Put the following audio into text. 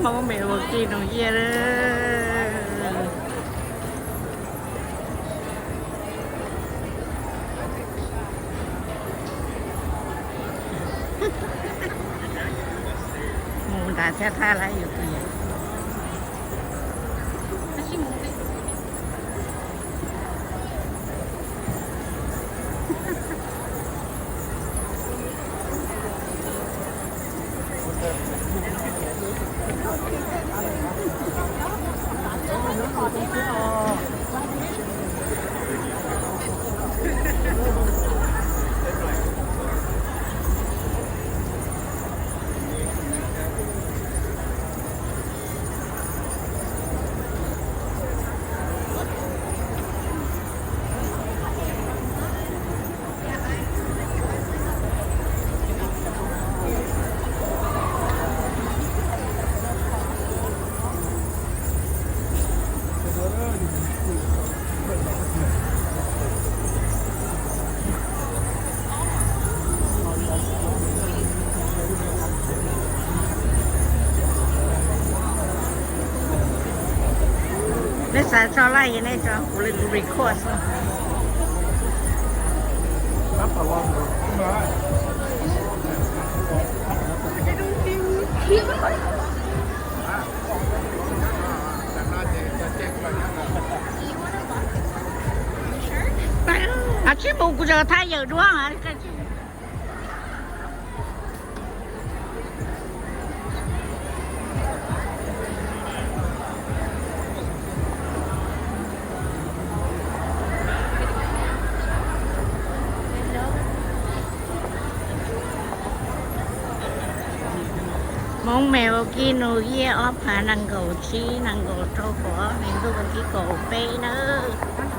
Hmoob Milwaukee New Year. Mus nrad thiab thaj lawm yus tus yam. Nej xav tso like nej tso, kuv li kuv record xwb. Ab, tsis mus kuv tseem thaj yawm duab. Hmoob Milwaukee New Year ob phav nees nkaum tsib, nees nkaum rau kaum ob hli ntuj vas thib kaum peb nawb.